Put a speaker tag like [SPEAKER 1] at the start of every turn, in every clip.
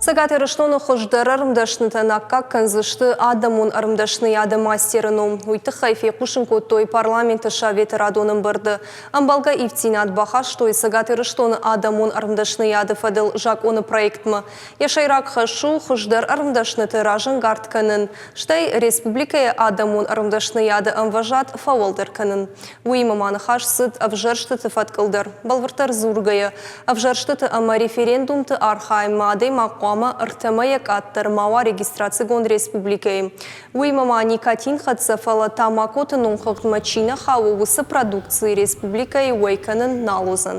[SPEAKER 1] Цӕгат Ирыстоны хуыздӕр ӕрмдӕснытӕн аккаг кӕндзысты адӕмон ӕрмдӕсныйады мастеры ном. Уый тыххӕй фехъусын кодтой Парламенты Советы радон ӕмбырды. Ӕмбӕлгӕ ивддзинад бахастой Цӕгат Ирыстоны адӕмон ӕрмдӕсныйады фӕдыл закъоны проектмӕ. Йӕ сӕйраг хӕс у хуыздӕр ӕрмдӕсныты разӕнгард кӕнын, стӕй республикӕйы адӕмон ӕрмдӕсныйады ӕмвӕзад фӕуӕлдӕр кӕнын. Уыимӕ ма ныхас цыд ӕвзӕрстыты фӕткыл дӕр. Бӕлвырддӕр дзургӕйӕ, ӕвзӕрстыты ӕмӕ референдумты архайынмӕ адӕймаг хъуамӕ ӕртӕмӕйӕ къаддӕр ма уа регистрацигонд республикӕйы. Уыимӕ ма никотин хӕццӕ, фӕлӕ тамакоты номхыгъдмӕ чи нӕ хауы, уыцы продукци республикӕйы уӕй кӕнын нал уыдзӕн.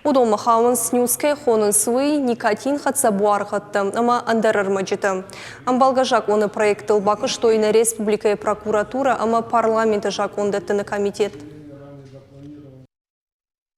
[SPEAKER 1] Уыдонмӕ хауынц, снюс кӕй хонынц, уый, никотин хӕццӕ буаргъӕдтӕ ӕмӕ ӕндӕр ӕрмӕджытӕ. Ӕмбӕлгӕ закъоны проектыл бакуыстой нӕ республикӕйы прокуратурӕ ӕмӕ парламенты закъондӕттыны комитет.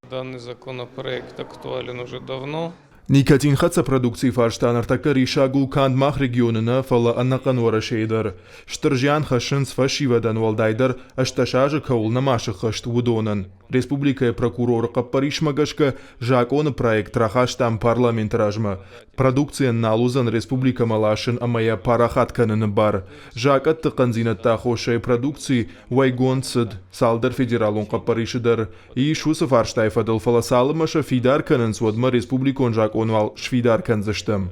[SPEAKER 2] Данный законопроект актуален уже давно.
[SPEAKER 3] Никотинхӕццӕ продукцийы фарста ныртӕккӕ риссаг у канд мах регионы нӕ, фӕлӕ ӕнӕхъӕн Уӕрӕсейы дӕр. Стыр зиан хӕссынц фӕсивӕдӕн, уӕлдайдӕр 18 азы кӕуыл нӕма сыххӕст, уыдонӕн. Республикӕйы прокуроры хъӕппӕрисмӕ гӕсгӕ закъоны проект рахастам парламенты размӕ. Продукцийӕн нал уыдзӕн республикӕмӕ ласын ӕмӕ йӕ парахат кӕныны бар. Закъӕтты хъӕндзинӕдты аххосӕй продукци уӕйгонд цыд. Цалдӕр федералон хъӕппӕрисы дӕр ис уыцы фарстайы фӕдыл, фӕлӕ цалынмӕ сӕ фидар кӕнынц, уӕдмӕ республикон закъон уал сфидар кӕндзыстӕм.